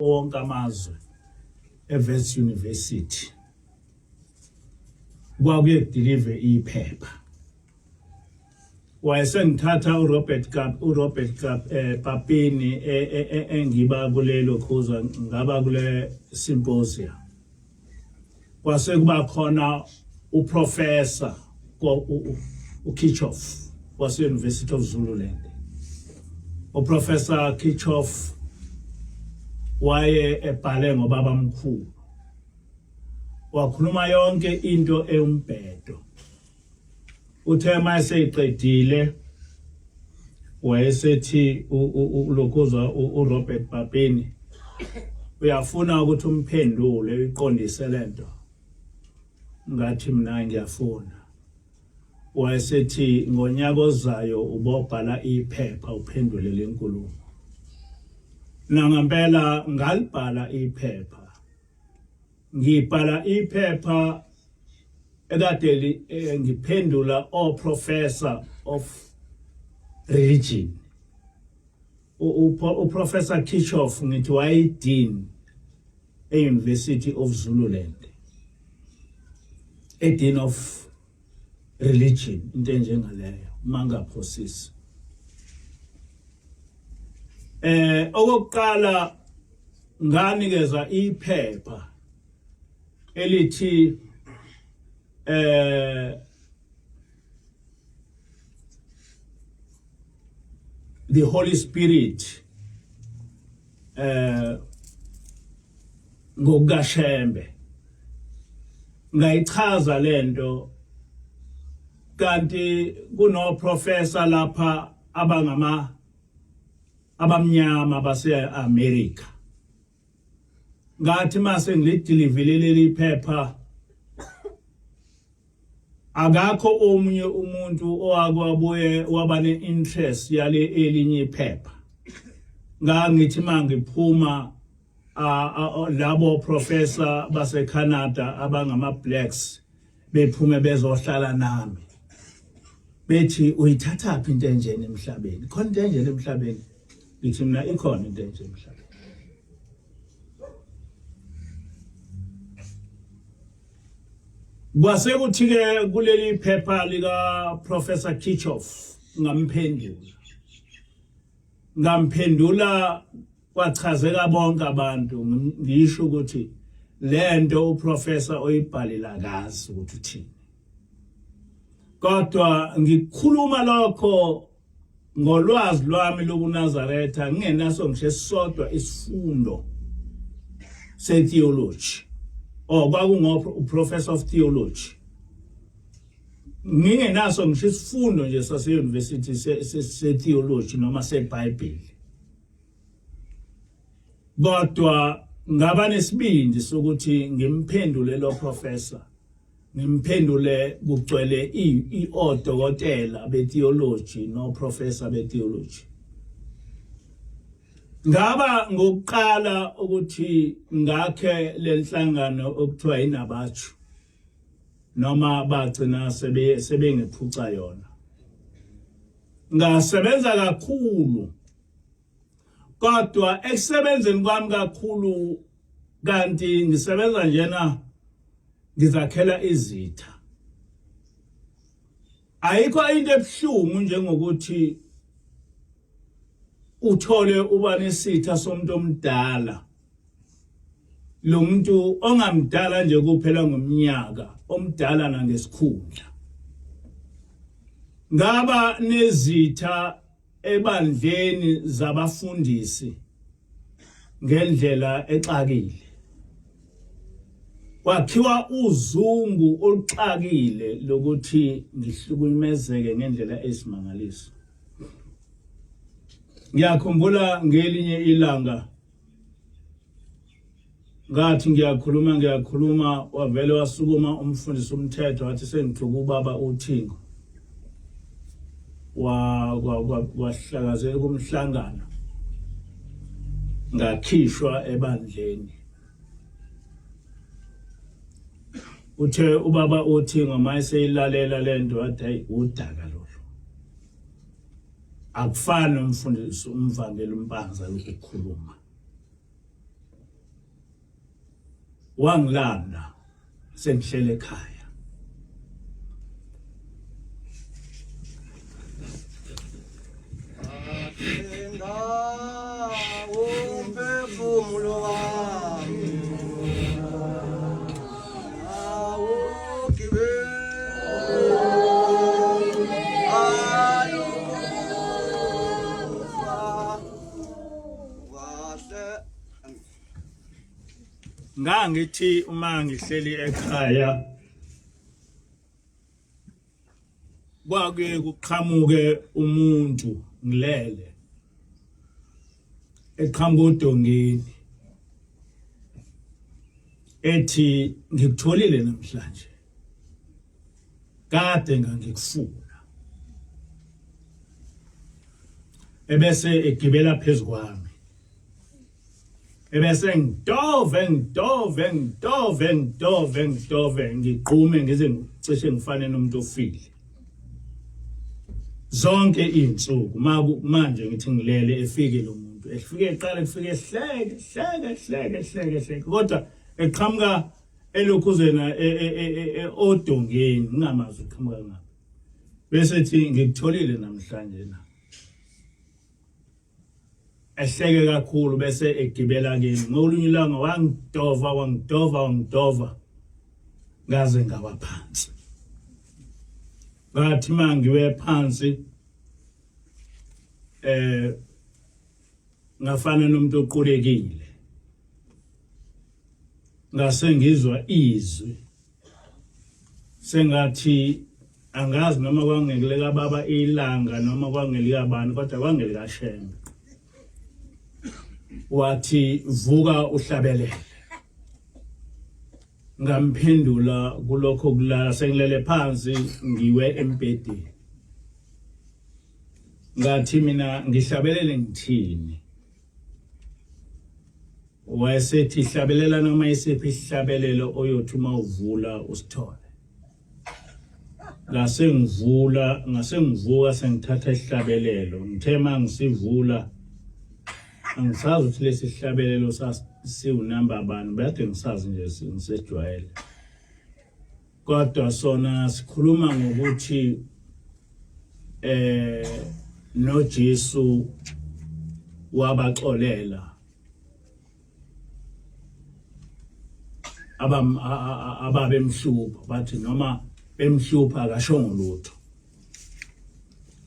Wonke amazwe eWits University kwakuye kudilive iphepha. Wayesengithatha uRobert Cap uRobert Cap Papini engiba kulelo khuza ngaba kule symposium, kwase kuba khona uprofessor uKitchoff wase University of Zululand. Uprofessor Kitchoff waye ebhale ngobaba mkhulu, wakhuluma yonke into ewumbhedo. Uthe mayeseyiqedile wayesethi ulokhuzwa uRobert Papini uyafuna ukuthi umphendule, uyiqondise lento. Ngathi mina ngiyafuna. Wayesethi ngonyaka ozayo ubobhala iphepha uphendule lenkulumo. Nangempela ngalibhala iphepha, ngibhala iphepha ekade ngiphendula o professor of religion, uProfessor Kitchoff. Ngithi wayi dean e-University of Zululand, a dean of religion, into enjengaleyo uma ngaphosisi. Okokuqala nganikeza iphepha elithi the Holy Spirit ngokukaShembe. Ngayichaza lento, kanti kuno professor lapha abangama abamnyama base America. Ngathi mase ngilidilivile leli phepha, akakho omunye umuntu owakwabuye waba ne-interest yale elinye iphepha. Ngangithi mangiphuma, labo professor base Canada abangama blacks bephume bezohlala nami, bethi uyithatha phi into enjena emhlabeni? Khona into enjena emhlabeni? Ngithi mina ikhona into enje emhlabeni. Kwase kuthi ke kuleli phepha lika Professor Kitchoff ngamphendula, kwachazeka bonke abantu. Ngisho ukuthi lento uprofessor oyibhalile akazi ukuthi uthini, kodwa ngikhuluma lokho ngolwazi lwami lobuNazaretha, ngingenaso ngisho esisodwa isifundo setheology or kwakungo uprofessor of theology, ngingenaso ngisho isifundo nje sase university se theology noma seBhayibheli, kodwa ngaba nesibindi sokuthi ngimphendule lo professor, ngimphendule kugcwele odokotela betheology no professor betheology. Ngaba ngokuqala ukuthi ngakhe lenhlangano okuthiwa inabachu, noma bagcina sebe sebengephuca yona. Ngasebenza kakhulu, kodwa ekusebenzeni kwami kakhulu kanti ngisebenza njena ngizakhela izitha. Ayikho into ebuhlungu njengokuthi uthole uba nesitha somuntu omdala, lo muntu ongamdala nje kuphela ngomnyaka, omdala nangesikhundla. Ngaba nezitha ebandleni zabafundisi ngendlela exakile, kwakhiwa uzungu oluxakile lokuthi ngihlukumezeke ngendlela eyisimangaliso. Ngiyakhumbula ngelinye ilanga ngathi ngiyakhuluma, ngiyakhuluma, wavele wasukuma umfundisi umthetho wathi sengithuka ubaba uThingo, wahlakazela kumhlangano, ngakhishwa ebandleni. Uthe ubaba uThingo mayeseyilalela lento wathi hayi, udaka lolu, akufani nomfundisi umvangeli uMpanza ukukhuluma. Wangilanda sengihlele ekhaya. Umphefumulo wami awugibeli Ngangithi uma ngihleli ekhaya kwakuye kuqhamuke umuntu ngilele eqhamuka odongeni ethi ngikutholile namhlanje kade ngangikufuna ebese egibela phezukwami ebese ngidove ngidove ngidove ngidove ngidove ngigqume ngize ngicishe ngifane nomuntu ofile zonke izinsuku manje ngithi ngilele efike lo muntu efike eqala efike ehleke hleke hleke hleke hleke kodwa eqhamuka elokhuzena e, e, e, odongeni ngingamazi uqhamuka ngaphi bese ethi ngikutholile namhlanje na ehleke kakhulu bese egibela kimi ngolunye ilanga wangidova wangidova wangidova ngaze ngawa phansi ngathi mangiwe phansi eh ngafana nomuntu oqulekile ngase ngizwa izwi sengathi angazi noma kwangekuleka baba ilanga noma kwangelikabani kodwa kwangelikashembe wathi vuka uhlabelele ngamphendula kulokho kulala sengilele phansi ngiwe embhedeni ngathi mina ngihlabelele ngithini Wayesethi hlabelela noma isiphi isihlabelelo oyothi uma uvula usithole. Ngase ngivula, ngase ngivuka sengithatha isihlabelelo. Ngithe uma ngisivula angisazi ukuthi lesi sihlabelelo siwunamba bani, bekade ngisazi nje ngisejwayele. Kodwa sona sikhuluma ngokuthi eh noJesu wabaxolela abam ababemhlupha bathi noma bemhlupha akashongo lutho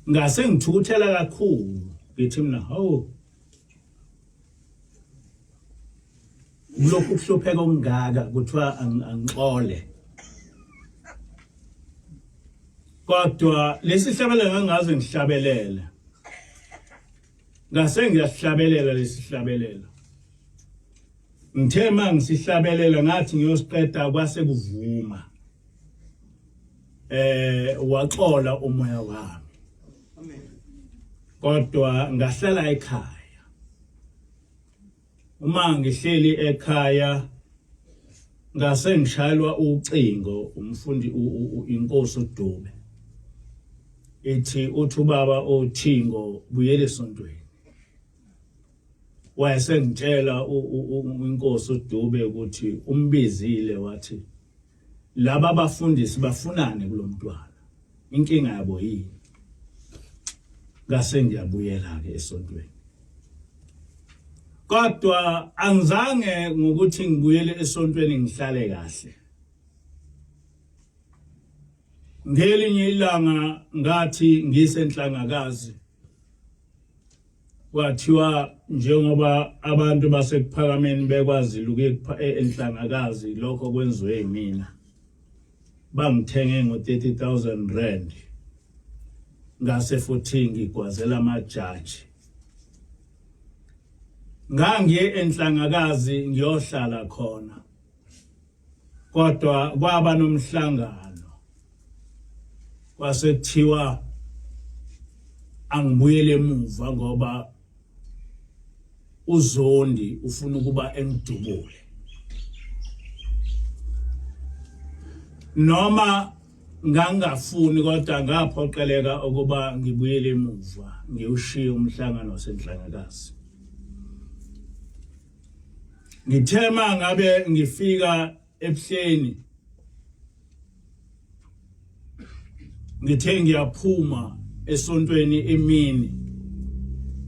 ngase ngithukuthela kakhulu ngithi mina hawu kulokhu kuhlupheka okungaka kuthiwa angixole kodwa lesi hlabelelo ngangaze ngihlabelele ngase ngiyasihlabelela lesi hlabelelo ngithe uma ngisihlabelela ngathi ngiyosiqeda kwase kuvuma eh waxola umoya wami amen kodwa ngahlala ekhaya uma ngihleli ekhaya ngase ngishayelwa ucingo umfundi inkosi uDube ithi uthi ubaba othingo buyele esontweni wayesengitshela inkosi uDube ukuthi umbizile wathi laba bafundisi bafunani kulomntwana inkinga yabo yini ngase ngiyabuyela ke esontweni kodwa angizange ngokuthi ngibuyele esontweni ngihlale kahle ngelinye ilanga ngathi ngisenhlangakazi kwathiwa njengoba abantu basekuphakameni bekwazile ukuya enhlangakazi lokho kwenziwe yimina bangithenge ngo-30000 rand ngase futhi ngigwazela amajaji ngangiye enhlangakazi ngiyohlala khona kodwa kwaba nomhlangano kwase kuthiwa angibuyele emuva ngoba uZondi ufuna ukuba engidubule noma ngangafuni kodwa ngaphoqeleka ukuba ngibuyele emuva ngiwushiye umhlangano wasenhlangakazi. Ngithe mangabe ngifika ebuhleni ngithe ngiyaphuma esontweni emini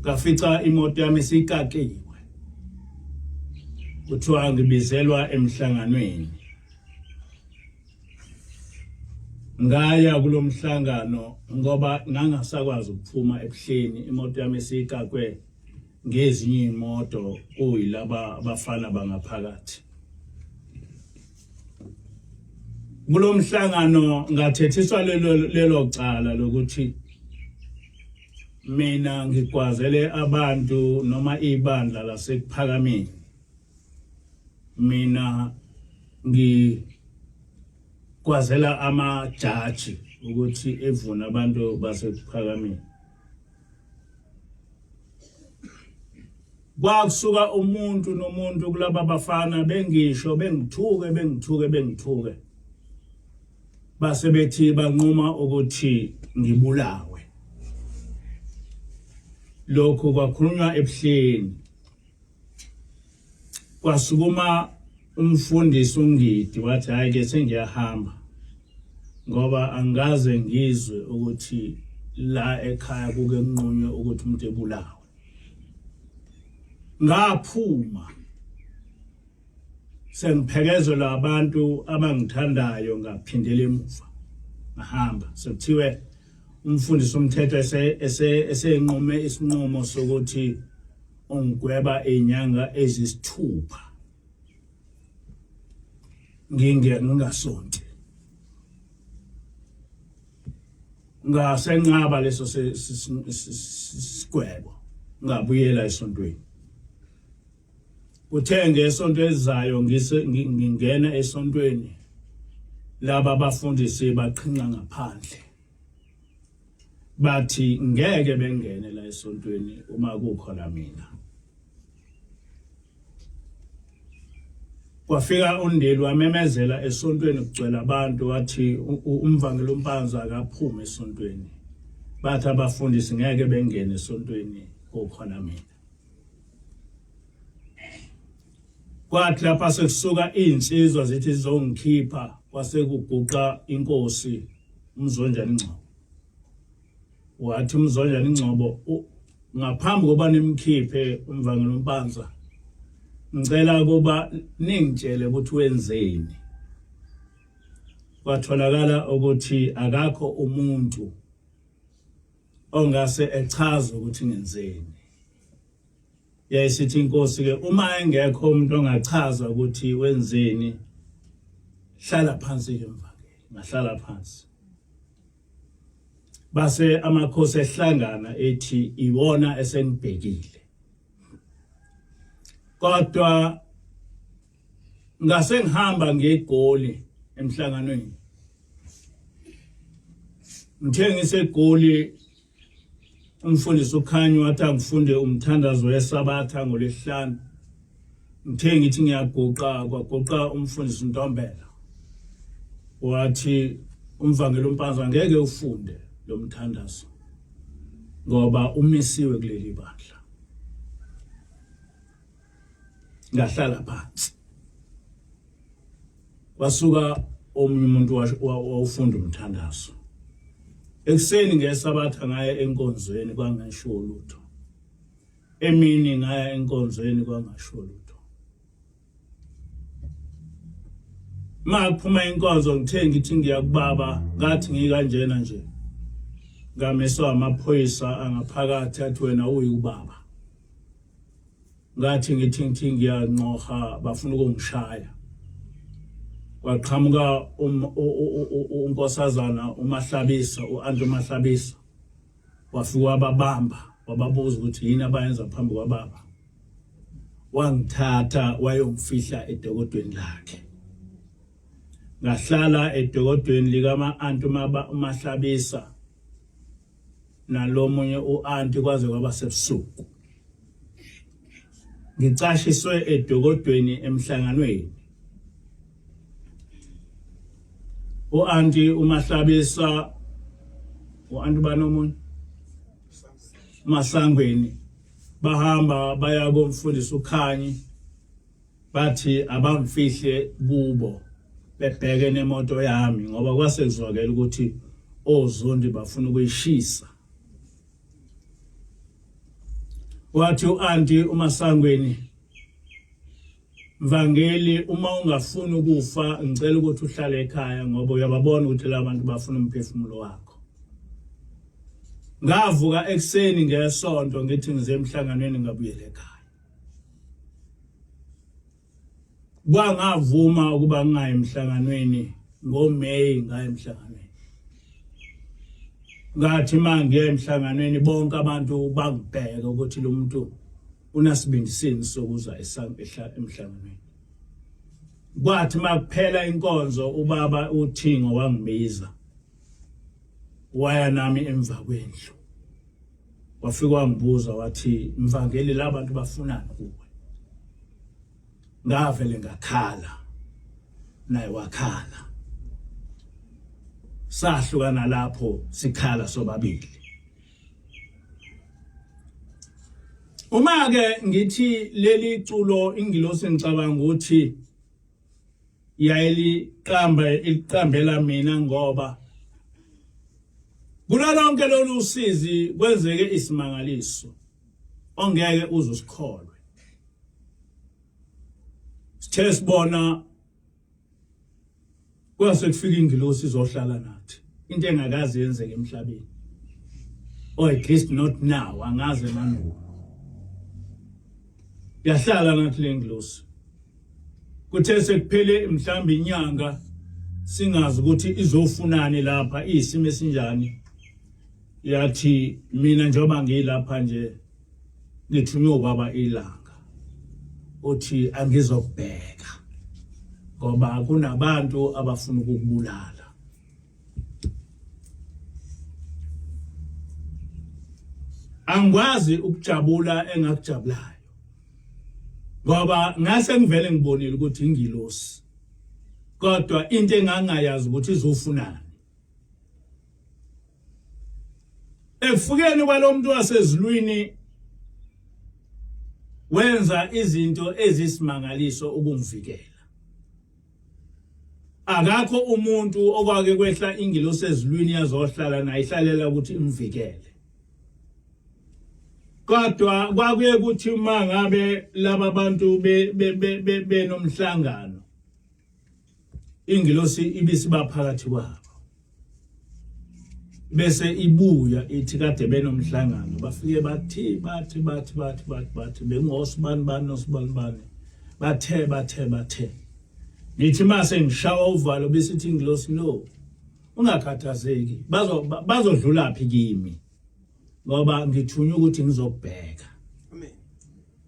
ngafica imoto yami isikakiwe kuthiwa ngibizelwa emhlanganweni ngaya kulomhlangano ngoba ngangasakwazi ukuphuma ebuhleni imoto yami isikakwe ngezinye imoto kuyilaba abafana bangaphakathi kulomhlangano ngathethiswa lelo lelo cala lokuthi mina ngigwazele abantu noma ibandla lasekuphakameni mina ngikwazela amajaji ukuthi evune abantu basekuphakameni Kwakusuka umuntu nomuntu kulaba bafana bengisho bengithuke bengithuke bengithuke base bethi banquma ukuthi ngibulawe lokhu kwakhulunywa ebuhleni kwasukuma umfundisi uNgidi wathi hayi ke sengiyahamba ngoba angikaze ngizwe ukuthi la ekhaya kuke kunqunywe ukuthi umuntu ebulawe ngaphuma sengiphekezelwa abantu abangithandayo ngaphindela emuva ngahamba sekuthiwe umfundisi umthetho esenqume isinqumo sokuthi ungigweba izinyanga ezisithupha nginge ngingasonti ngasenqaba leso sigwebo ngabuyela esontweni Kuthe ngesonto elizayo ngise ngingena esontweni laba bafundisi baqhinqa ngaphandle bathi ngeke bengene la esontweni uma kukhona mina kwafika undeli wamemezela esontweni kugcwele abantu wathi umvangeli umpanza akaphume esontweni bathi abafundisi ngeke bengene esontweni kukhona mina Kwathi lapha sekusuka izinsizwa zithi zizongikhipha kwase kuguqa inkosi uMzonjani Ngcobo. Wathi uMzonjani Ngcobo ngaphambi kokuba nimkhiphe umvangeli uMpanza ngicela ukuba ningitshele ukuthi wenzeni. Kwatholakala ukuthi akakho umuntu ongase echaze ukuthi ngenzeni yayisithi inkosi ke uma engekho umuntu ongachaza ukuthi wenzeni hlala phansi ke mvangeli ngahlala phansi base amakhosi ehlangana ethi iwona esengibhekile kodwa ngase ngihamba ngegoli emhlanganweni ngithe ngisegoli umfundisi uKhanyo wathi angifunde umthandazo wesabatha ngolwesihlanu ngithe ngithi ngiyaguqa kwaguqa umfundisi uNtombela wathi umvangeli uMpanza ngeke ufunde lo mthandazo ngoba umisiwe kuleli bandla ngahlala phansi kwasuka omunye umuntu wawufunda umthandazo ekuseni ngesabatha ngaya enkonzweni kwangasho lutho emini ngaya enkonzweni kwangasho lutho makuphuma inkonzo ngithe ngithi ngiya kubaba ngathi ngikanjena nje ngamiswa amaphoyisa angaphakathi athi wena uyubaba ngathi ngithi ngithi ngiyanqoha bafuna ukungishaya kwaqhamuka um, unkosazana uMahlabisa uAntu Mahlabisa wafika wababamba wababuza ukuthi yini abayenza phambi kwababa wangithatha wayongifihla edokodweni lakhe ngahlala edokodweni likama anti uMahlabisa nalomunye uanti kwaze kwaba sebusuku ngicashiswe edokodweni emhlanganweni uanti umahlabisa uanti bani omunye masangweni bahamba baya komfundisi ukhanyi Bathi abamfihle kubo bebheke nemoto yami ngoba kwase kuzwakela ukuthi ozondi bafuna ukuyishisa. Wathi u-anti uMasangweni, Mvangeli, uma ungafuni ukufa ngicela ukuthi uhlale ekhaya ngoba uyababona ukuthi la bantu bafuna umphefumulo wakho. Ngavuka ekuseni ngesonto ngithi ngize emhlanganweni ngabuyela ekhaya. Kwangavuma ukuba ngingayi emhlanganweni ngoMay ngaye emhlanganweni. Ngathi mangiye emhlanganweni bonke abantu bangibheka ukuthi lo muntu unasibindi sini sokuza emhlanganweni. Kwathi makuphela inkonzo ubaba uThingo wangibiza waya nami emva kwendlu. Wafika wangibuza wathi mvangeli labantu bafunani kuwe? Ngavele ngakhala naye wakhala. Sahlukana lapho sikhala sobabili. Uma ke ngithi leli culo ingilosi ngicabanga ukuthi yayiliqamba iliqambela mina ngoba kulo lonke lolu sizi kwenzeke isimangaliso ongeke uze usikholwe. Sithe sibona kwase kufika ingilosi izohlala nathi, into engakaze yenzeke emhlabeni, or at least not now, angaze mandulo. Yahlala nathi le ngilosi. Kuthe sekuphele mhlawumbe inyanga singazi ukuthi izofunani lapha, iyisimo esinjani, yathi mina njengoba ngilapha nje ngithunywe ubaba ilanga uthi angizokubheka ngoba kunabantu abafuna ukukubulala. Angikwazi ukujabula engakujabulayo ngoba ngase ngivele ngibonile ukuthi ingilosi, kodwa into engangayazi ukuthi izofunani. Ekufikeni kwalomuntu wasezulwini wenza izinto ezisimangaliso ukungivikela. Akakho umuntu okwake kwehla ingilosi ezulwini yazohlala naye ihlalela ukuthi imvikele. Kodwa kwakuye kuthi uma ngabe laba bantu benomhlangano ingilosi ibisiba phakathi kwabo bese ibuya ithi kade benomhlangano, bafike bathi bathi bathi bathi bathi bathi bengosibani bani nosibani bani bathe bathe bathe. Ngithi mase ngishawa uvalo bese ithi ingilosi no, ungakhathazeki, bazo bazodlula phi kimi ngoba ngithunywa ukuthi ngizobheka. Amen.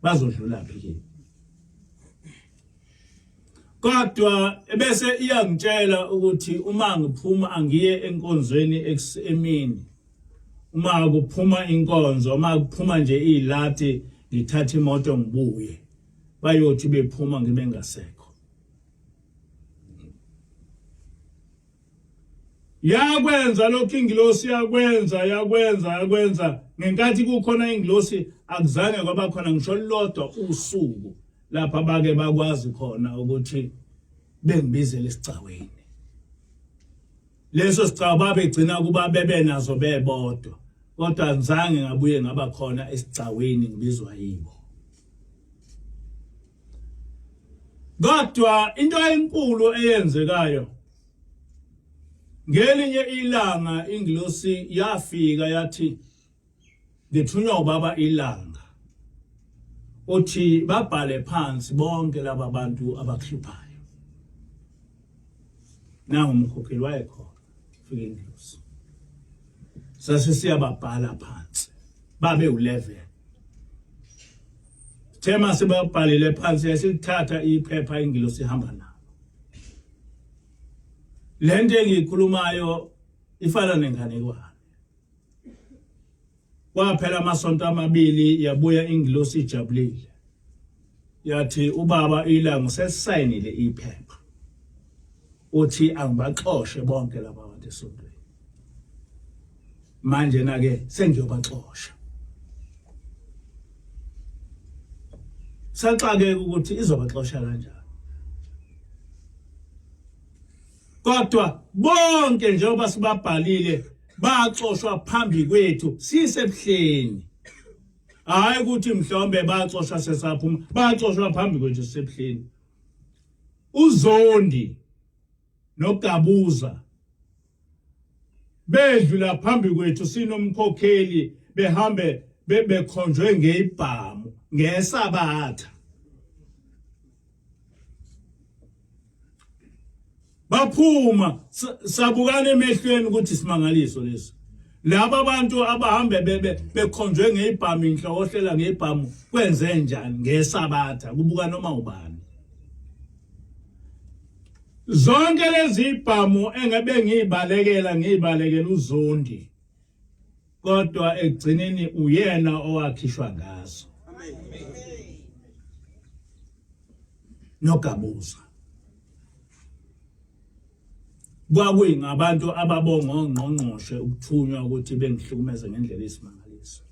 Bazodlula phi kimi? Kodwa ebese iyangitshela ukuthi uma ngiphuma angiye enkonzweni emini, uma kuphuma inkonzo, uma kuphuma nje ilati ngithatha imoto ngibuye, bayothi bephuma ngibe ngasekho. Yakwenza lokhu ingilosi, yakwenza yakwenza yakwenza. Ngenkathi kukhona ingilosi akuzange kwaba khona ngisho lodwa usuku lapha bake bakwazi khona ukuthi bengibizele esicaweni. Leso sicawu babegcina kuba bebe nazo bebodwa, kodwa ngizange ngabuye ngaba khona esicaweni ngibizwa yibo. Kodwa into enkulu eyenzekayo ngelinye ilanga, ingilosi yafika yathi ngithunywa ubaba ilanga uthi babhale phansi bonke laba bantu abakuhluphayo. Nangu umkhokheli wayekhona, fika ingilosi sase siyababhala phansi babe u11. Thema sebabhalile phansi, yasilithatha iphepha ingilosi ihamba nalo. Lento engiyikhulumayo ifana nenganekwane. Kwaphela amasonto amabili yabuya ingilosi ijabulile, yathi ubaba ilanga usesayinile iphepha uthi angibaxoshe bonke laba bantu esontweni. Manje na ke sengiyobaxosha. Saxakeka ukuthi izobaxosha kanjani. Kodwa bonke njengoba sibabhalile baxoshwa phambi kwethu sisebuhleni. Hayi ukuthi mhlawumbe baxoshwa sesaphuma, baxoshwa phambi kwethu sisebuhleni. UZondi noGabuza bedlula phambi kwethu sinomkhokheli behambe bebekhonjwe ngeyibhamu ngesabatha baphuma sabukana emehlweni ukuthi simangaliso lesi laba abantu abahambe bebe bekhonjwe ngeyibhamu inhlokohlela ngeyibhamu kwenze njani ngesabatha kubuka noma ubani Zonke lezi ibhamu engebe ngiyibalekela ngiyibalekela uZondi kodwa ekugcineni uyena owakhishwa ngazo. Nogabuza. Kwakuyingabantu ababonga ongqongqoshe ukuthunywa ukuthi bengihlukumeze ngendlela esimangaliso.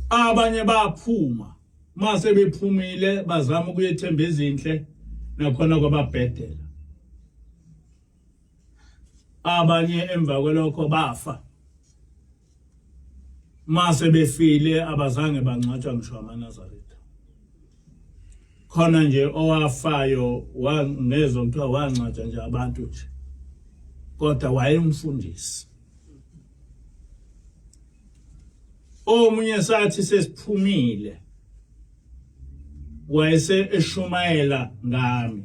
Abanye baphuma mase bephumile bazama ukuyethemba ezinhle nakhona kwababhedela. Abanye emva kwalokho bafa. Mase befile abazange bangcwatshwa ngisho amaNazaretha. Khona nje owafayo wangezwa kuthiwa wangcwatshwa nje abantu nje. Kodwa wayemfundisi. Omunye sathi sesiphumile wayese eshumayela ngami.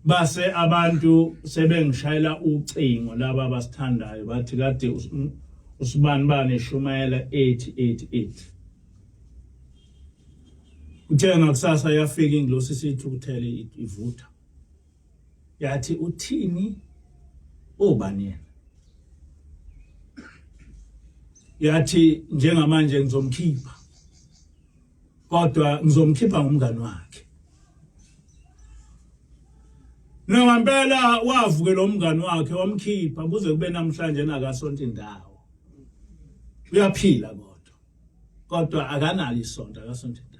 Base abantu sebengishayela ucingo laba abasithandayo bathi kade usibani bani eshumayela ethi ethi ethi. Uthe ngakusasa yafika ingilosi isithukuthele ivutha. Yathi uthini ubani yena? Yathi njengamanje ngizomkhipha. Kodwa ngizomkhipha ngomngani wakhe. Nangempela wavukela umngani wakhe wamkhipha kuze kube namhlanje nakasonto indawo. Uyaphila kodwa. Kodwa akanalo isonto akasonto indawo.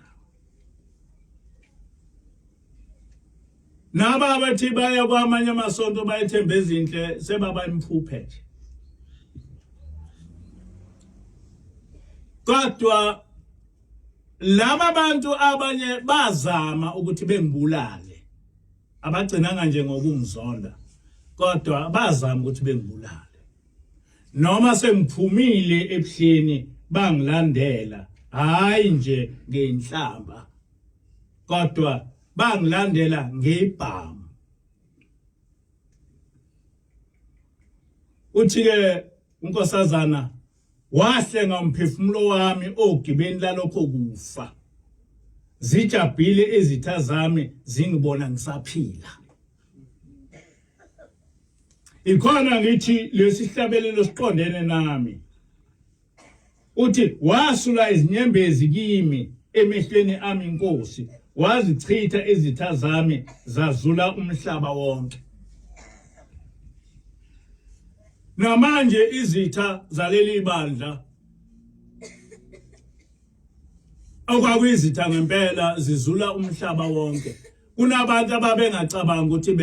Naba abathi baya kwamanye amasonto bayethemba ezinhle sebaba imphuphe nje. Kodwa laba bantu abanye bazama ukuthi bengibulale. Abagcinanga nje ngokungizonda kodwa bazama ukuthi bengibulale. Noma sengiphumile ebuhleni bangilandela hayi nje ngeinhlamba kodwa bangilandela ngebhamu. Uthi ke unkosazana wahlenga umphefumulo wami ogibeni lalokho kufa. Zijabhile izitha zami zingibona ngisaphila. Ikhona ngithi lesi sihlabelelo siqondene nami. Uthi wasula izinyembezi kimi emehlweni ami Nkosi, wazichitha izitha zami zazula umhlaba wonke. Namanje izitha zaleli bandla okwakuyizitha ngempela zizula umhlaba wonke. Kunabantu ababengacabanga ukuthi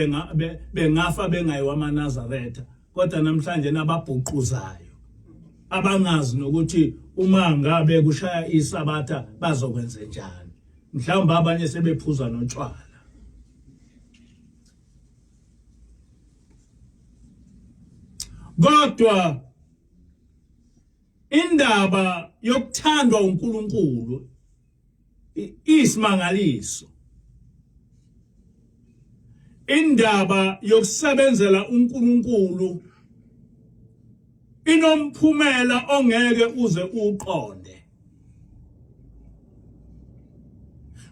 bengafa bengayiwa amaNazaretha kodwa namhlanje nababhuquzayo abangazi nokuthi uma ngabe kushaya isabatha bazokwenze njani. Mhlawumbe abanye sebephuza notshwala. Kodwa indaba yokuthandwa uNkulunkulu isimangaliso. Indaba yokusebenzela uNkulunkulu inomphumela ongeke uze uqonde.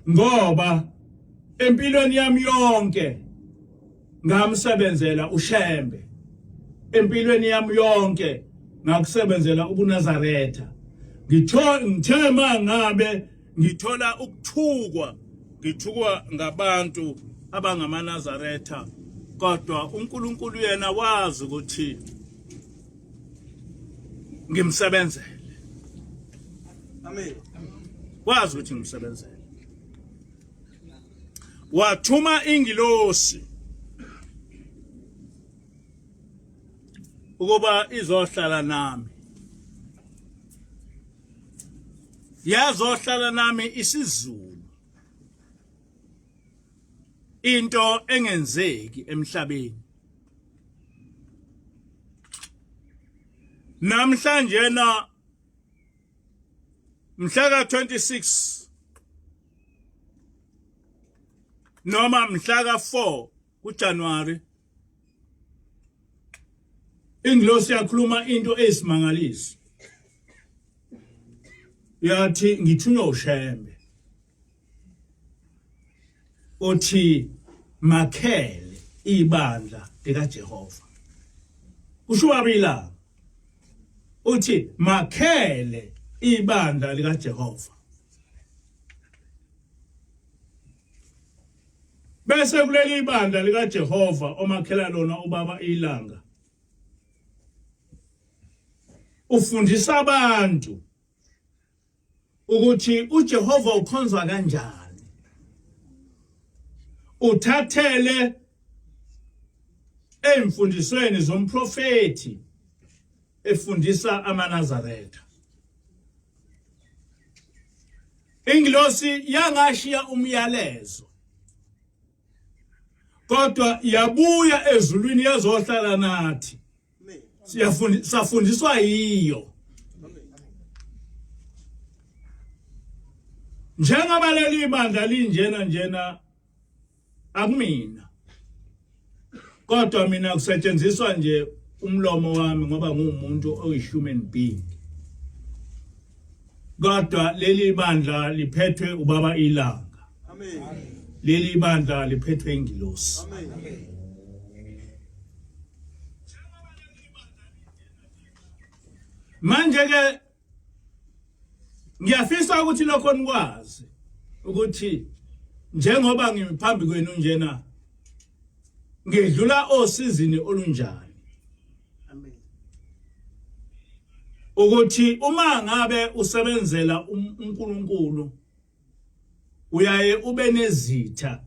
Ngoba empilweni yami yonke ngamsebenzela uShembe. Empilweni yami yonke ngakusebenzela ubuNazaretha. Ngitho ngithe mangabe ngithola ukuthukwa ngithukwa ngabantu abangamaNazaretha kodwa uNkulunkulu yena wazi ukuthi Ngimsebenzele. Amen. Wazi ukuthi ngimsebenzele. Wathuma ingilosi ukuba izohlala nami. Yazohlala nami isiZulu. Into engenzeki emhlabeni. Namhlanje na mhla ka 26 noma mhla ka 4 kuJanuary ingilosi yakhuluma into eyisimangaliso yathi ngithunywa uShembe othi makhele ibandla likaJehova kusho wabila uthi makhele ibandla likaJehova bese kuleli ibandla likaJehova omakhela lona ubaba ilanga ufundisa abantu ukuthi uJehova ukhonzwa kanjani uthathele emfundisweni zomprofethi efundisa amaNazaretha ingilosi yangashiya umyalezo kodwa yabuya ezulwini yazohlala nathi siyafundiswa safundiswa yiyo njengoba leli bandla linjena njena akumina kodwa mina kusetshenziswa nje umlomo wami ngoba ngumuntu oyi-human being kodwa leli bandla liphethwe ubaba ilanga Amen. Leli bandla liphethwe ingilosi. Amen. Manje ke ngiyafisa ukuthi lokho nikwazi ukuthi njengoba ngiphambi kwenu njena ngidlula osizini olunjani. Amen. Ukuthi uma ngabe usebenzela uNkulunkulu uyaye ube nezitha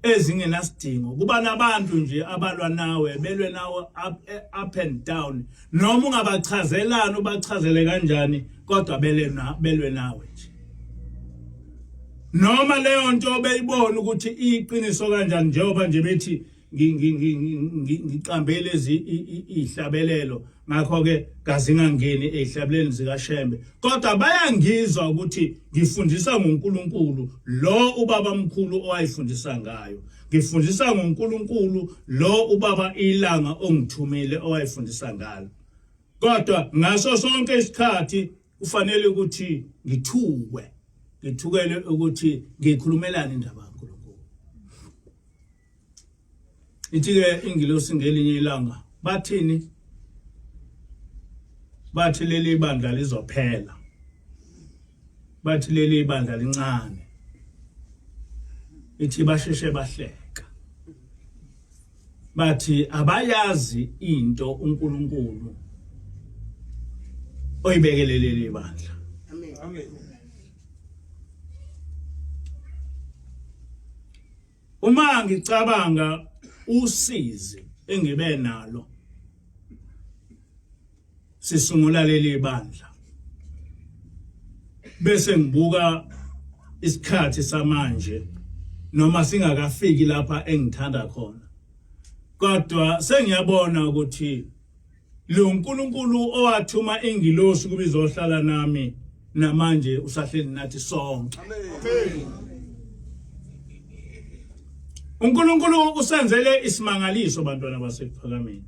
ezingenasidingo kuba nabantu nje abalwa nawe belwe nawe up, up and down noma ungabachazelani ubachazele kanjani kodwa belwe nawe nje noma leyo nto beyibona ukuthi iqiniso kanjani njengoba nje bethi ngiqambe lezi ihlabelelo ngakho ke kazingangeni ezihlabeleni zikaShembe kodwa bayangizwa ukuthi ngifundisa ngoNkulunkulu lo ubaba mkhulu owayifundisa ngayo ngifundisa ngoNkulunkulu lo ubaba ilanga ongithumile owayifundisa ngalo kodwa ngaso sonke isikhathi kufanele ukuthi ngithukwe ngithukele ukuthi ngikhulumelani indaba kaNkulunkulu Ithi-ke ingilosi ngelinye ilanga bathini? Bathi leli bandla lizophela. Bathi leli bandla lincane. Ithi basheshe bahleka. Bathi abayazi into uNkulunkulu oyibekele leli bandla. Amen. Amen. Uma ngicabanga usizi engibe nalo sisungula leli bandla bese ngibuka isikhathi samanje noma singakafiki lapha engithanda khona kodwa sengiyabona ukuthi Lo nkulunkulu owathuma ingilosi ukuba izohlala nami namanje usahleli nathi sonke. Amen. uNkulunkulu usenzele isimangaliso bantwana basekuphakameni.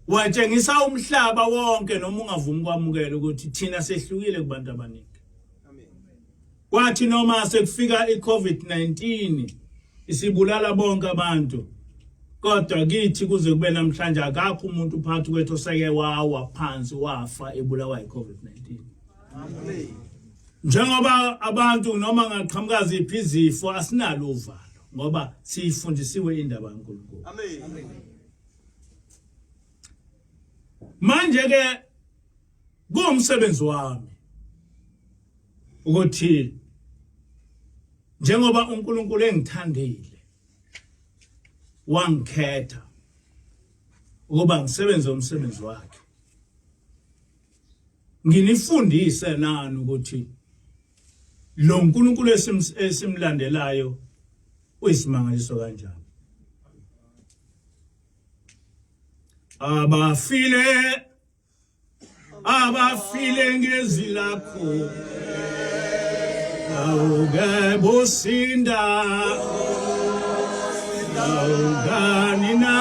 Watshengisa umhlaba wonke noma ungavumi kwamukela ukuthi thina sehlukile kubantu abaningi. Kwathi noma sekufika iCovid-19 isibulala bonke abantu kodwa kithi kuze kube namhlanje akakho umuntu phakathi kwethu oseke wawa phansi wafa ebulawa yiCovid-19. Amen. Njengoba abantu noma ngaqhamuka ziphi izifo asinalo uvalo ngoba siyifundisiwe indaba kaNkulunkulu. Amen. Manje ke kuwumsebenzi wami ukuthi njengoba uNkulunkulu engithandile wangikhetha ukuba ngisebenze umsebenzi wakhe nginifundise nani ukuthi lo nkulunkulu esimlandelayo uyisimangaliso kanjani. Abafile, abafile ngezwi lakho, awuke bosinda, awukani na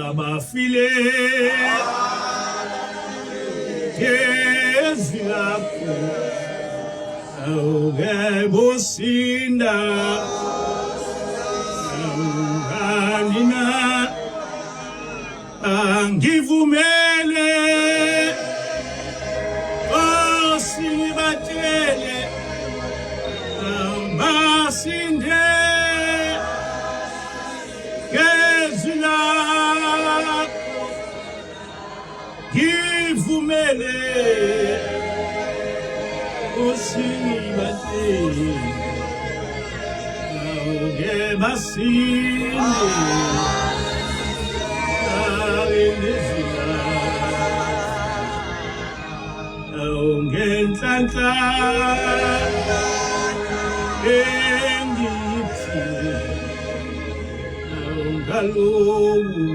abafile ngezwi lakho, awuke bosinda, awukani na angivumele osingibatshele basinde ngezwi lakho ngivumele osingibatshele awuke basinde Ngenhlanhla engithi ngaloku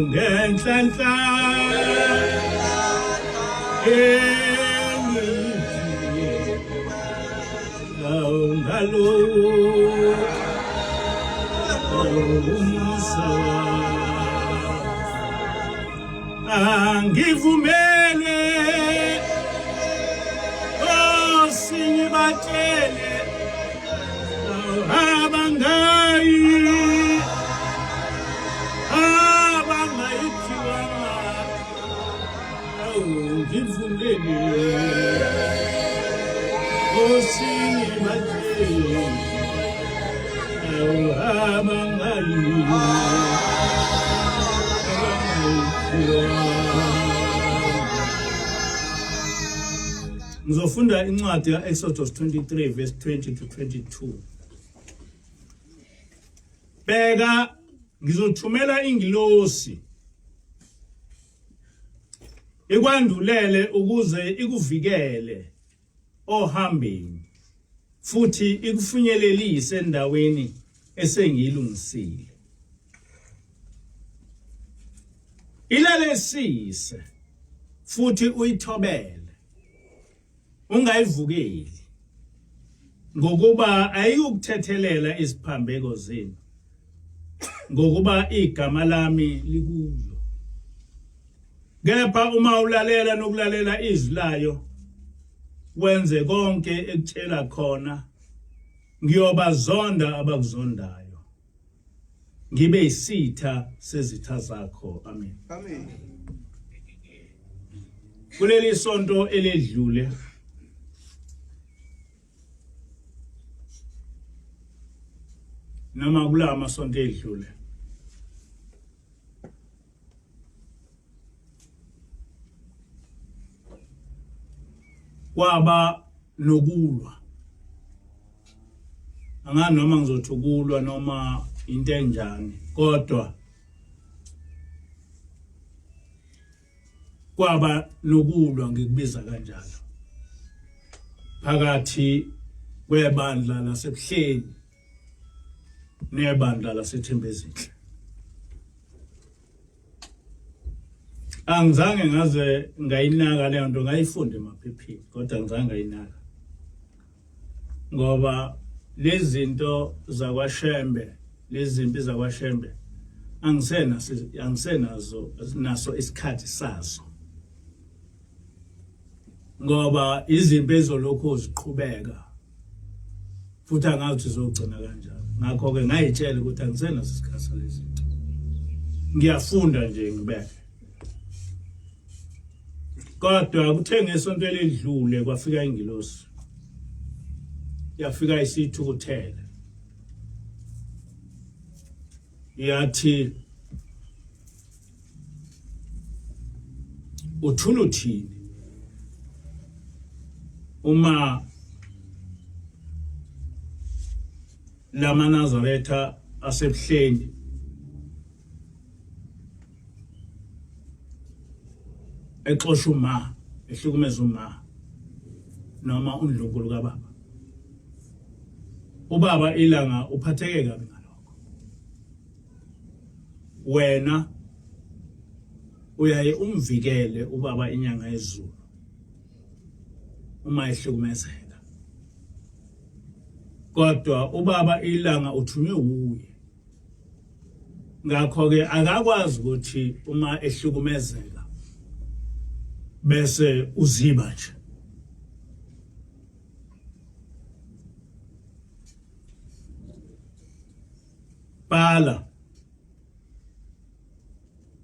ngenhlanhla engithi ngaloku umusa angivumele osingibatshele abangayi abangayithiwanga ngivumele osingibatshele abangayi Ngizofunda incwadi ka-Exodus 23 verse 20 to 22. Bheka ngizothumela ingilosi ikwandulele ukuze ikuvikele ohambeni futhi ikufinyelelise endaweni esengiyilungisile. Ilalesise futhi uyithobele ungayivukeli ngokuba ayikukuthethelela iziphambeko zenu ngokuba igama lami likuyo. Kepha uma ulalela nokulalela izwi layo wenze konke ekutshela khona, ngiyobazonda abakuzondayo, ngibe isitha sezitha zakho. Amen. Amen. Kuleli sonto eledlule noma kula masonto edlule kwaba nokulwa, angazi noma ngizothi ukulwa noma into enjani, kodwa kwaba nokulwa, ngikubiza kanjalo, phakathi kwebandla laseBuhleni nebandla laseThembezinhle. Angizange ngaze ngayinaka leyo nto, ngayifunda emaphepheni kodwa angizange ngayinaka ngoba lezi zinto zakwaShembe, lezi zimpi zakwaShembe angisenaso angisenazo naso isikhathi sazo, ngoba izimpi ezolokhu ziqhubeka futhi angazi ukuthi zogcina kanjani. Ngakho-ke ngayitshela ukuthi angisenaso isikhathi salezi zinto, ngiyafunda nje ngibeke. Kodwa kuthe ngesonto elidlule kwafika ingilosi. Yafika isithukuthele, yathi uthula uthini uma lamaNazaretha asebuhleni exosha uma ehlukumeza uma noma undlunkulu kababa ubaba ilanga uphatheke kabi ngalokho wena uyaye umvikele ubaba inyanga yezulu uma ehlukumezeka kodwa ubaba ilanga uthunywe wuye ngakho ke akakwazi ukuthi uma ehlukumezeka bese uziba nje bhala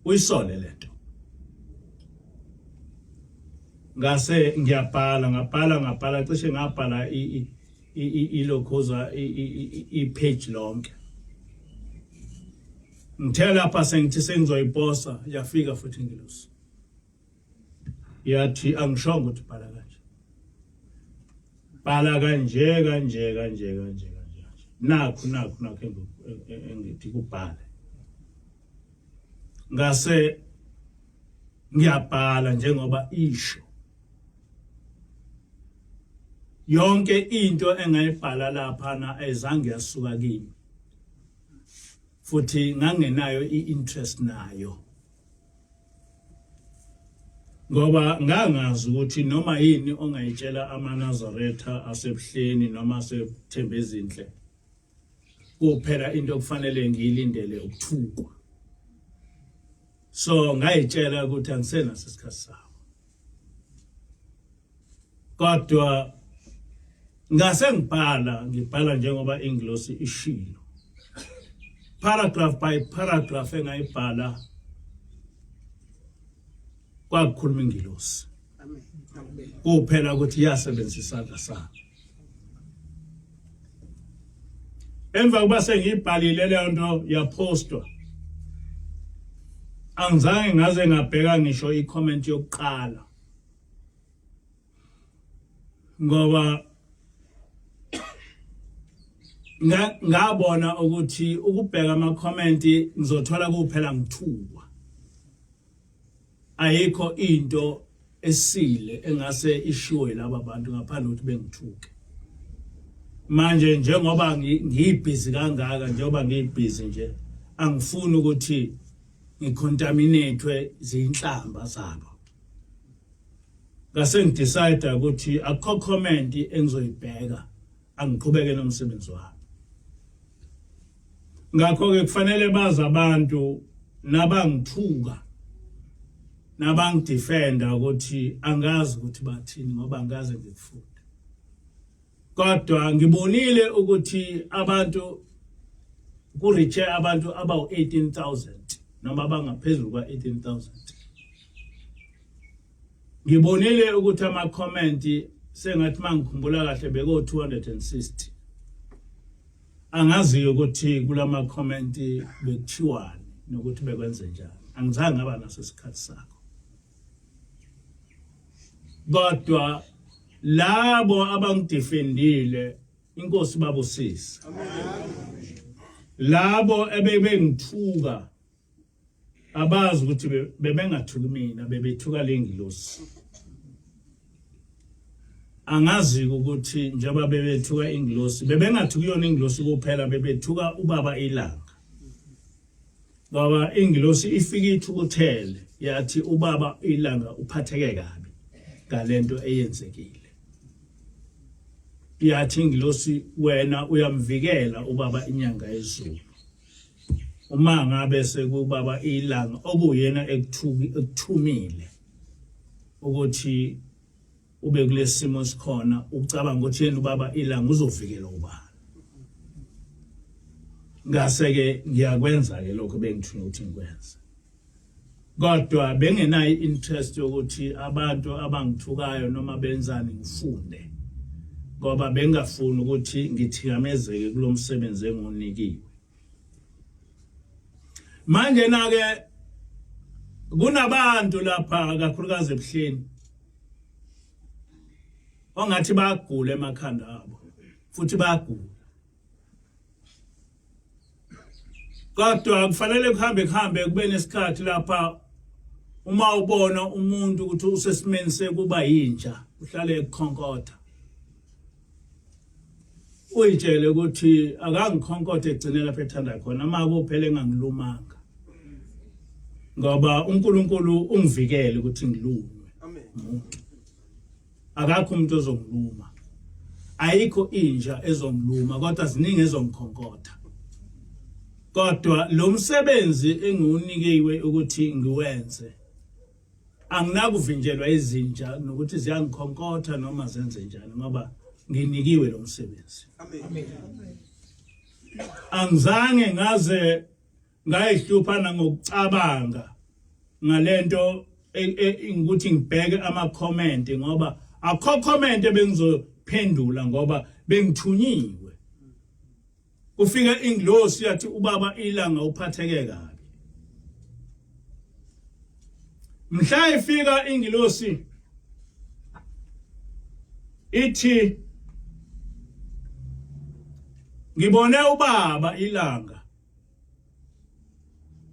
uyisole lento ngase ngiyabhala ngabhala ngabhala cishe ngabhala ilokhuza i-page lonke ngithe lapha sengithi sengizoyiposa yafika futhi ingilosi yathi angishongo ukuthi bhala kanje bhala kanje kanje kanje kanje kanje nakhu nakhu nakhu engithi kubhale ngase ngiyabhala njengoba isho yonke into engayibhala lapha na ayizange yasuka kimi futhi ngangenayo i-interest nayo ngoba ngangazi ukuthi noma yini ongayitshela amaNazaretha asebuhleni noma asethembezinhle kuphela into okufanele ngiyilindele ukuthukwa so ngayitshela ukuthi angisenaso isikhathi sawo kodwa ngase ngibhala ngibhala njengoba ingilosi ishilo paragraph by paragraph engayibhala kwakukhuluma ingilosi kuphela ukuthi yasebenzisa isandla sayo emva kuba sengiyibhalile leyo nto yapostwa angizange ngaze ngabheka ngisho i-comment yokuqala ngoba ngabona ukuthi ukubheka ama-comment ngizothola kuphela ngithukwa ayikho into esile engase ishiwe laba bantu ngaphandle ukuthi bengithuke manje njengoba ngiyibhizi kangaka njengoba ngiyibhizi nje angifuni ukuthi ngicontaminatwe zinhlamba zabo ngase ngidecide ukuthi akukho comment engizoyibheka angiqhubeke nomsebenzi wami ngakho ke kufanele bazi abantu nabangithuka nabangidefenda ukuthi angazi ukuthi bathini ngoba angaze ngikufunde kodwa ngibonile ukuthi abantu kureache abantu abawu-18000 noma abangaphezulu kwa-18000 ngibonile ukuthi ama-comment sengathi mangikhumbula kahle beko-260 angaziyo ukuthi kulama comment bekuthiwani nokuthi bekwenze njani angizange ngaba naso isikhathi sakho kodwa labo abangidefendile inkosi babusise labo ebebengithuka abazi ukuthi bebengathuki mina bebethuka lengilosi angazi ukuthi njengoba bebethuka ingilosi bebengathuki yona ingilosi kuphela bebethuka ubaba ilanga ngoba ingilosi ifike ithukuthele yathi ubaba ilanga uphatheke kabi ngalento eyenzekile yathi ingilosi wena uyamvikela ubaba inyanga yezulu uma ngabe sekubaba ilanga okuyena ekuthuki ekuthumile ukuthi ube kulesimo esikhona ucabanga ukuthi yena ubaba ilanga uzovikela ubani ngase ke ngiyakwenza ke lokho bengithunywa ukuthi ngikwenze kodwa bengenayo interest yokuthi abantu abangithukayo noma benzani ngifunde. Ngoba bengafuni ukuthi ngithikamezeke kulomsebenzi engunikiwe. Manje na ke kunabantu lapha kakhulukazi ebuhleni ongathi bayagula emakhanda abo futhi bayagula kodwa kufanele kuhambe kuhambe kube nesikhathi lapha uma ubona umuntu ukuthi usesimeni sekuba yinja uhlale ekukhonkotha uyitshele ukuthi akangikhonkothe egcine lapho ethanda khona uma kuphele engangilumanga ngoba uNkulunkulu ungivikele ukuthi ngilunywe Amen. umuntu akakho umuntu ozongiluma ayikho inja ezongiluma kodwa ziningi ezongikhonkotha kodwa lo msebenzi engiwunikiwe ukuthi ngiwenze anginakuvinjelwa izinja nokuthi ziyangikhonkotha noma zenze njani ngoba nginikiwe lo msebenzi Amen. Angizange ngaze ngayihlupha nangokucabanga ngalento e, e, ukuthi ngibheke ama comment ngoba akho comment ebengizophendula ngoba bengithunyiwe kufika ingilosi yathi ubaba ilanga uphatheke kabi mhla ifika ingilosi ithi ngibone ubaba ilanga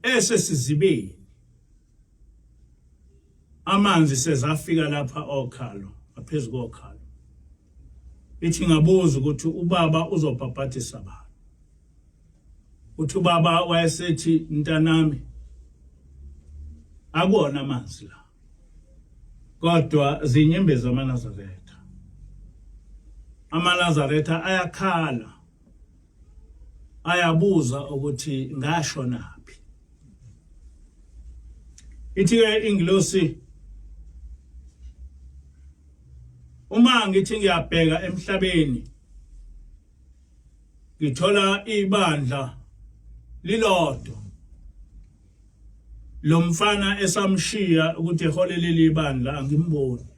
esesizibeni amanzi sezafika lapha okhalo ngaphezulu kokhalo ithi ngabuza ukuthi ubaba uzobhabhadisa bani uthi ubaba wayesethi mntanami akuwona amanzi la kodwa zinyembezi amaNazaretha amaNazaretha ayakhala ayabuza ukuthi ngashonaphi ithi ke ingilosi uma ngithi ngiyabheka emhlabeni ngithola ibandla lilodwa lo mfana esamshiya ukuthi eholelele ibandla angimboni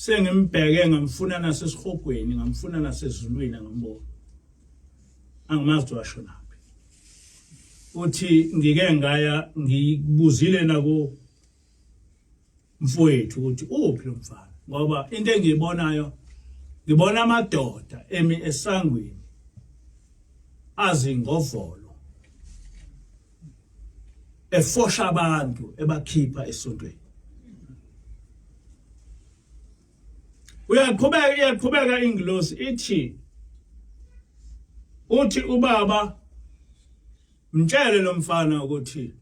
sengimbheke ngamfuna nasesihogweni ngamfuna nasezulwini angamboni angimazi washonaphi uthi ngike ngaya ngikubuzile nako mfowethu ukuthi uphi lo mfana ngoba into engiyibonayo ngibona amadoda emi esangweni azingovolo efosha abantu ebakhipha esontweni uyaqhubeka iyaqhubeka ingilosi ithi uthi ubaba mtshele lo mfana ukuthi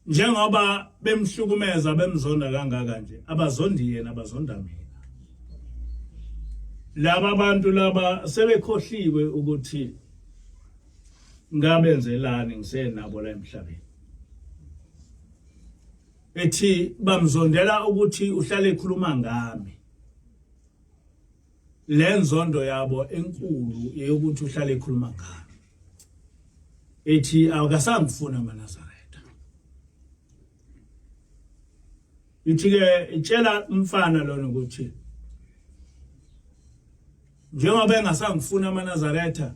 njengoba bemhlukumeza bemzonda kangaka nje abazondi yena abazonda mina laba bantu laba sebekhohliwe ukuthi ngabenzelani ngisenabo la emhlabeni ethi bamzondela ukuthi uhlale ekhuluma ngami le nzondo yabo enkulu eyokuthi uhlale ekhuluma ngami ethi akasangifuni amaNazaretha ithi ke itshela umfana lona ukuthi njengoba engasangifuni amaNazaretha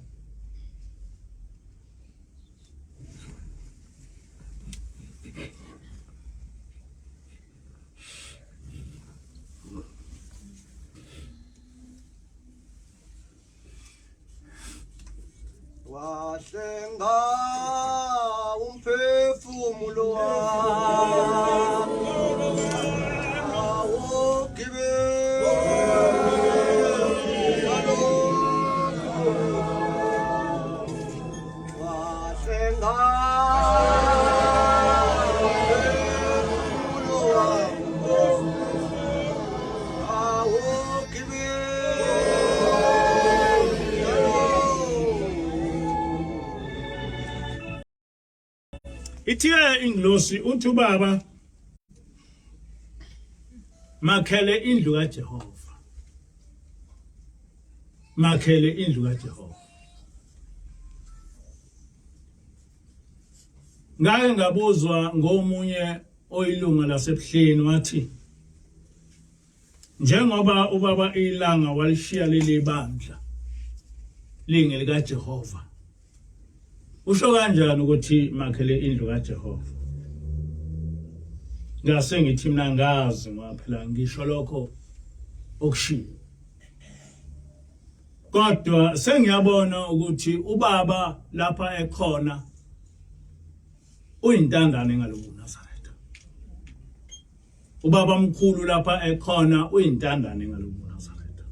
Wahlenga umphefumulo wami Ithiye ingilosi uthi ubaba makhele indlu kaJehova makhele indlu kaJehova Ngake ngabuzwa ngomunye oyilunga lasebuhleni wathi Njengoba ubaba ilanga walishiya leli bandla lingelika Jehova. Usho kanjani ukuthi makhele indlu kaJehova? Ngase ngithi mina ngazi ngoba phela ngisho lokho okushiwo. Kodwa sengiyabona ukuthi ubaba lapha ekhona uyintandane ngalobu Nazaretha. Ubaba mkhulu lapha ekhona uyintandane ngalobu Nazaretha.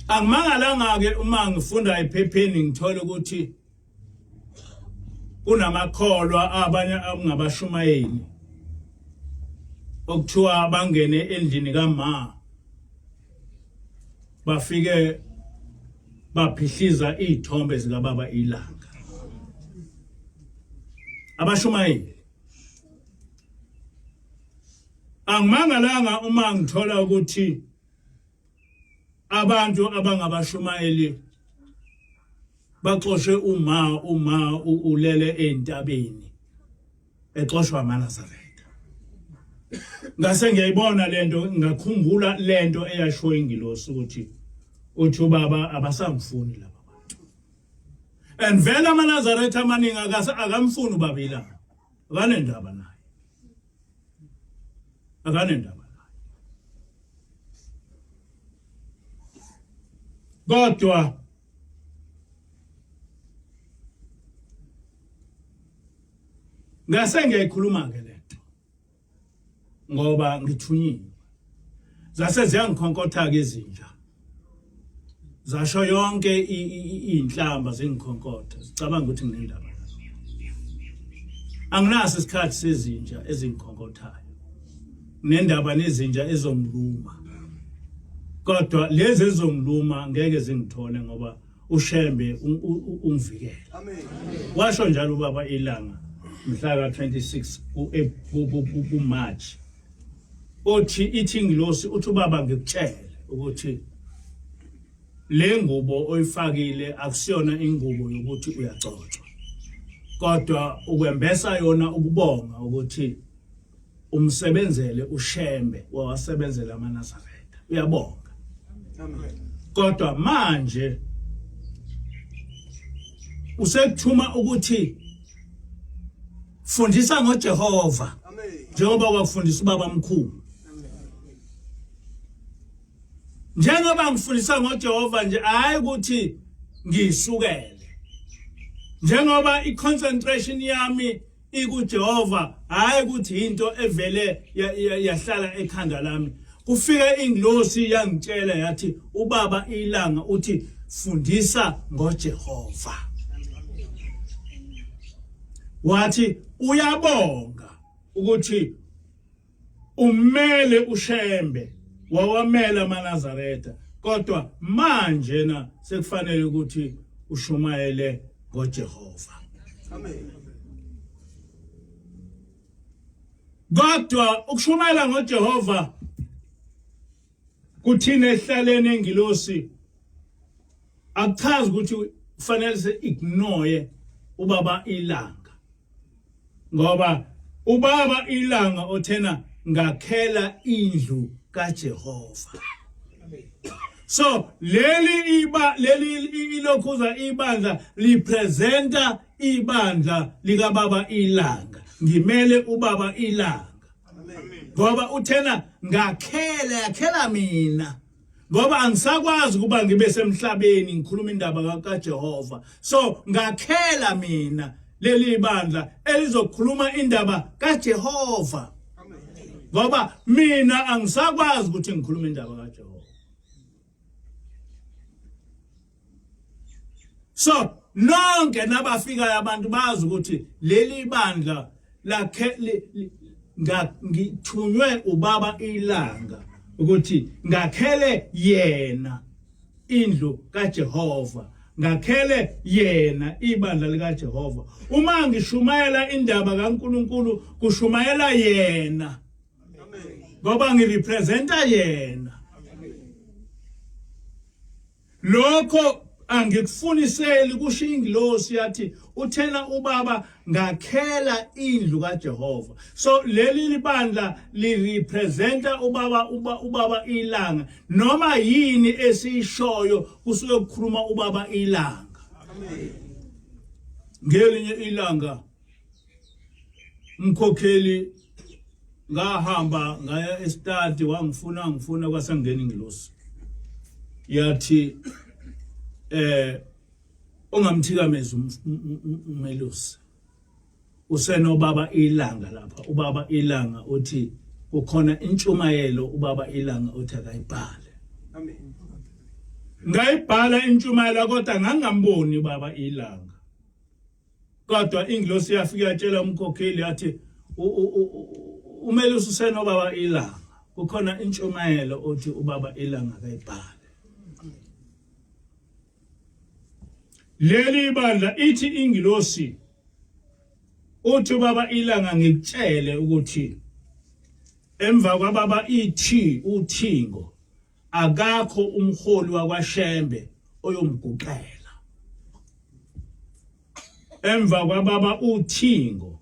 Angimangalanga ke uma ngifunda ephepheni ngithola ukuthi kunamakholwa abanye abangabashumayeli okuthiwa bangene endlini kama bafike baphihliza izithombe zikababa ilanga abashumayeli angimangalanga uma ngithola ukuthi abantu abangabashumayeli baxoshe uma ulele entabeni exoshwa amaNazaretha. Ngase ngiyayibona lento ngakhumbula lento eyashiwo ingilosi ukuthi uthi ubaba abasamfuni laba bantu. And vele amaNazaretha amaningi akamfuni ubaba ilanga. Akanendaba naye. Akanendaba naye. Kodwa ngase ngiyayikhuluma ke lento ngoba ngithunyiwe zase ziyangikhonkotha ke izinja zasho yonke inhlamba zingikhonkotha zicabanga ukuthi nginendaba nazo anginaso isikhathi sezinja ezingikhonkothayo nendaba nezinja ezongiluma kodwa lezi ezongiluma ngeke zingithole ngoba uShembe ungivikele. Amen. Washo njalo ubaba ilanga mhla ka 26 ku March. Othi ithi ingilosi uthi ubaba ngikutshele ukuthi le ngubo oyifakile akusiyona ingubo yokuthi uyagcotshwa. Kodwa ukwembesa yona ukubonga ukuthi umsebenzele uShembe wawasebenzela amaNazaretha uyabonga amen kodwa manje usekuthuma ukuthi fundisa ngoJehova njengoba kwakufundisa ubaba mkhulu njengoba ngifundisa ngoJehova nje hayi ukuthi ngisukele njengoba i-concentration yami ikuJehova hayi ukuthi into evele yahlala ekhanda lami kufika ingilosi yangitshela yathi ubaba ilanga uthi fundisa ngoJehova wathi uyabonga ukuthi Umele uShembe wawamela amaNazaretha kodwa manje na sekufanele ukuthi ushumayele ngoJehova. Amen. Kodwa ukushumayela ngoJehova kuthina ehlaleni engilosi akuchazi ukuthi kufanele se ignore ubaba ilanga ngoba ubaba ilanga othena ngakhela indlu kaJehova so leli iba leli ilokhuza ibandla lipresenta ibandla likababa ilanga ngimele ubaba ilanga ngoba uthena ngakhela yakhela mina ngoba angisakwazi ukuba ngibe semhlabeni ngikhuluma indaba kaJehova so ngakhela mina leli bandla elizokhuluma indaba kaJehova ngoba mina angisakwazi ukuthi ngikhulume indaba kaJehova So nonke nabafikayo abantu bazi ukuthi leli bandla lakhe ngithunywe ubaba ilanga ukuthi ngakhele yena indlu kaJehova ngakhele yena ibandla likaJehova uma ngishumayela indaba kaNkuluNkulu kushumayela yena ngoba ngirepresenta yena lokho. Angikufuniseli kusho ingilosi yathi uthena ubaba ngakhela indlu kaJehova. So leli libandla li representa ubaba ubaba ilanga noma yini esiyishoyo kusuke kukhuluma ubaba ilanga. Ngelinye ilanga umkhokheli ngahamba ngaya estadi wangifuna ngifuna kwasangena ingilosi yathi eh ungamthikamezi umelusi usenobaba ilanga lapha ubaba ilanga uthi kukhona intshumayelo ubaba ilanga uthi akayibhale Amen. Ngayibhala intshumayelo kodwa ngangamboni ubaba ilanga. Kodwa ingilosi yafika yatshela umkhokheli yathi umelusi usenobaba ilanga. Kukhona intshumayelo othi ubaba ilanga akayibhale. Leli bandla ithi ingilosi uthi ubaba ilanga ngikutshele ukuthi emva kwababa ithi uthingo akakho umholi wakwaShembe oyomguqela emva kwababa uthingo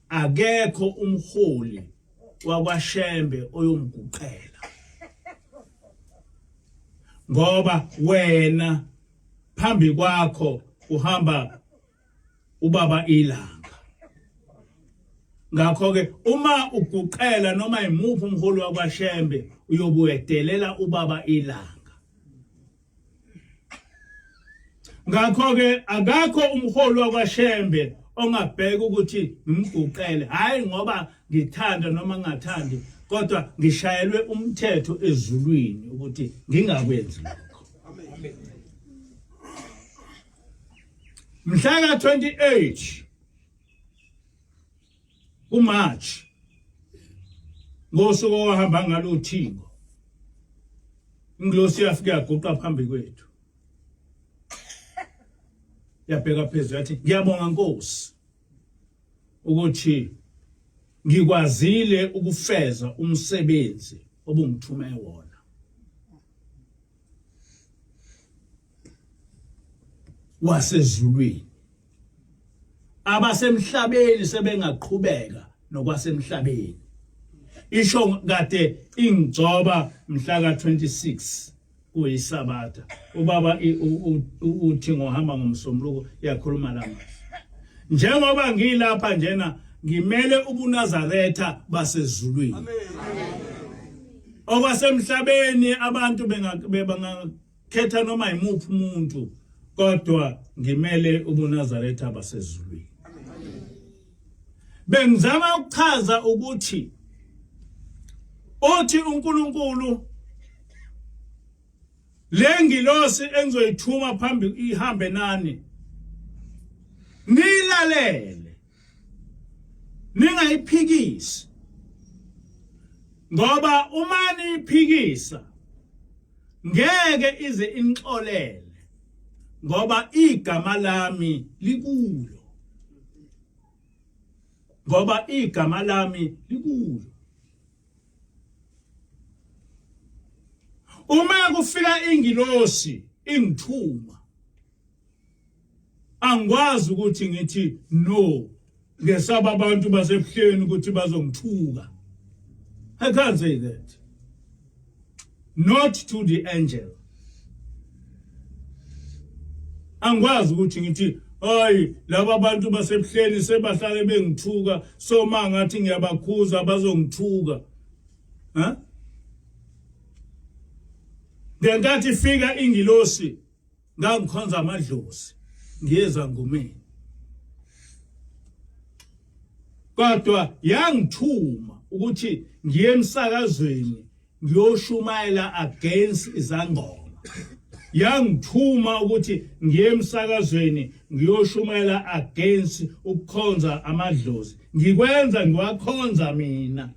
akekho umholi wakwaShembe oyomguqela ngoba wena phambi kwakho uhamba ubaba ilanga ngakho ke uma uguqela noma imuphi umholi wakwaShembe uyobuyedelela ubaba ilanga ngakho ke akakho umholi wakwaShembe ongabheka ukuthi ngimguqele hayi ngoba ngithanda noma ngingathandi kodwa ngishayelwe umthetho ezulwini ukuthi ngingakwenzi lokho mhla ka-28 kuMarch ngosuku owahamba ngalo uthingo ingilosi yafika yaguqa phambi kwethu yabheka phezulu yathi ngiyabonga Nkosi ukuthi ngikwazile ukufeza umsebenzi obungithume wona wasezulwini abasemhlabeni sebengaqhubeka nokwasemhlabeni isho kade ingigcoba mhla ka-26 kuyisabatha ubaba uthi ngohamba ngomsombuluko yakhuluma lamazwi njengoba ngilapha njena ngimele ubuNazaretha basezulwini okwasemhlabeni abantu bengakhetha noma yimuphi umuntu kodwa ngimele ubuNazaretha basezulwini bengizama ukuchaza ukuthi uthi uNkulunkulu le ngilosi engizoyithuma phambi ihambe nani nilalele ningayiphikisi ngoba uma niyiphikisa ngeke ize inixolele ngoba igama lami likulo ngoba igama lami likulo uma kufika ingilosi ingithuma angikwazi ukuthi ngithi no ngesaba abantu basebuhleni ukuthi bazongithuka i can't say that not to the angel angikwazi ukuthi ngithi hayi laba bantu basebuhleni sebahlale bengithuka so mangathi ngiyabakhuza bazongithuka ha ngenkathi ifika ingilosi ngangikhonza amadlozi ngiyeza ngomeni kodwa yangithuma ukuthi ngiye emsakazweni ngiyoshumayela against izangoma yangithuma ukuthi ngiye emsakazweni ngiyoshumayela against ukukhonza amadlozi ngikwenza ngiwakhonza mina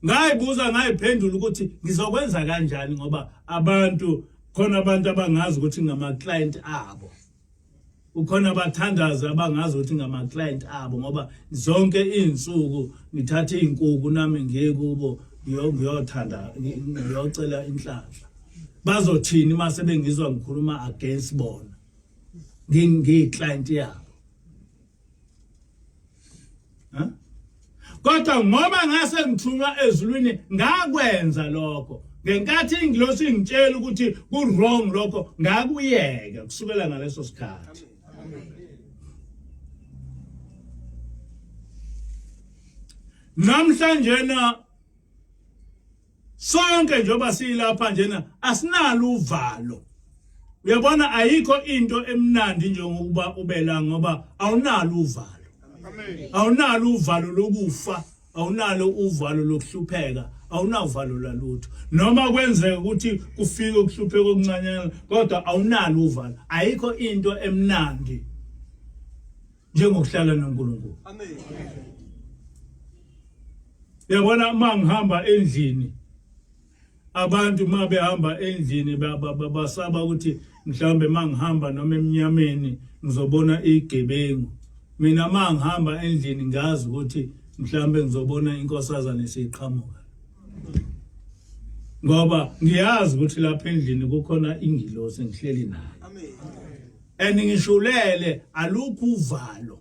Ngayibuza ngayiphendula ukuthi ngizokwenza kanjani ngoba abantu khona abantu abangazi ukuthi ngama client abo. Ukhona abathandazi abangazi ukuthi ngama client abo ngoba zonke izinsuku ngithatha izinkuku nami ngiye kubo ngiyothanda ngiyocela inhlanhla. Bazothini mase bengizwa ngikhuluma against bona? Ngiyi client yabo. Ha? Kodwa ngoba ngase ngithunywa ezulwini ngakwenza lokho. Ngenkathi ingilosi ingitshela ukuthi ku wrong lokho ngakuyeka kusukela ngaleso sikhathi. Namhlanje na sonke njengoba silapha njena asinalo uvalo. Uyabona ayikho into emnandi njengokuba ubela ngoba awunalo uvalo. Amen. Awunalo uvalo lokufa, awunalo uvalo lokuhlupheka, awunavalo lalutho. Noma kwenzeka ukuthi kufike ukuhlupheka okuncanyana kodwa awunalo uvalo. Ayikho into emnandi njengokuhlala noNkulunkulu. Amen. Uyabona uma ngihamba endlini abantu uma behamba endlini basaba ukuthi mhlawumbe uma ngihamba noma emnyameni ngizobona igebengu. Mina uma ngihamba endlini ngazi ukuthi mhlawumbe ngizobona inkosazane isiqhamuka. Ngoba ngiyazi ukuthi lapha endlini kukhona ingilosi ngihleli nayo. Amen. And ngishulele alukho uvalo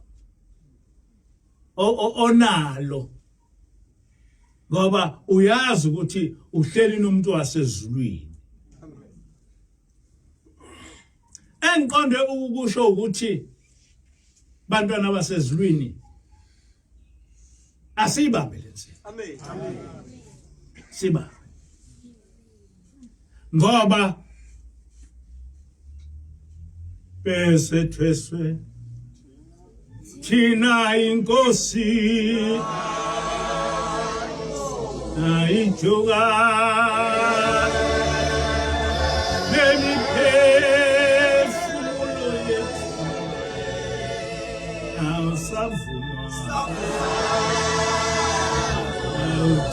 onalo ngoba uyazi ukuthi uhleli nomuntu wasezulwini. Engiqonde ukusho ukuthi bantwana basezulwini asiyibambe lensizwa. Amen. Amen. Siba ngoba bese thweswe thina inkosi ayijuka nemiphefumulo yethu awusavuma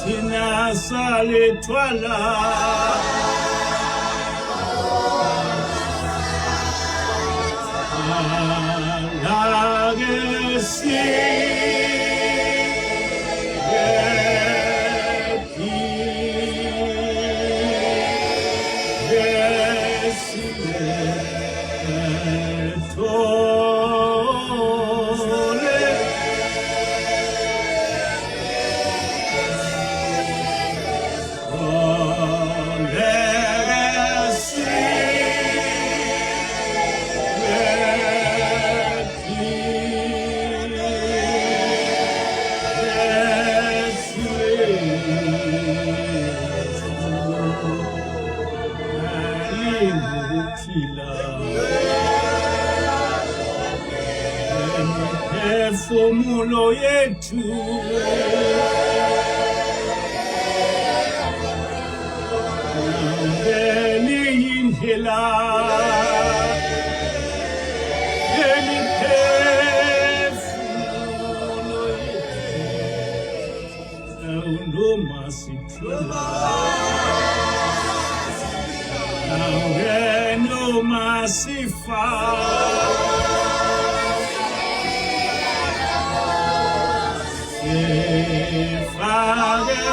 thina salethwala lake si Imiphefumulo yethu Ngeliyindlela Imiphefumulo yethu Noma siphila Awe noma sifa Sifake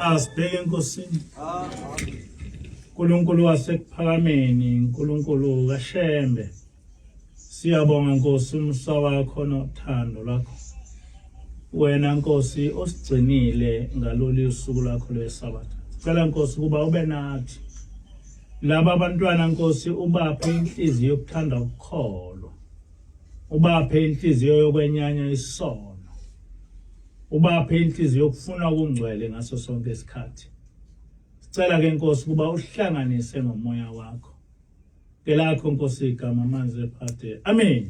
Asibheke enkosini. uNkulunkulu wasekuphakameni, uNkulunkulu kaShembe. Siyabonga Nkosi umusa wakho nothando lwakho. Wena Nkosi osigcinile ngalolu suku lwakho lweSabatha. Sicela Nkosi ukuba ube nathi. Laba abantwana Nkosi ubaphe inhliziyo yokuthanda ukukholwa. Ubaphe inhliziyo yokwenyanya isono. Ubaphe inhliziyo yokufuna okungcwele ngaso sonke isikhathi. Sicela ke Nkosi ukuba uhlanganise ngomoya wakho. Ngelakho Nkosi igama amanzi ephade. Amen.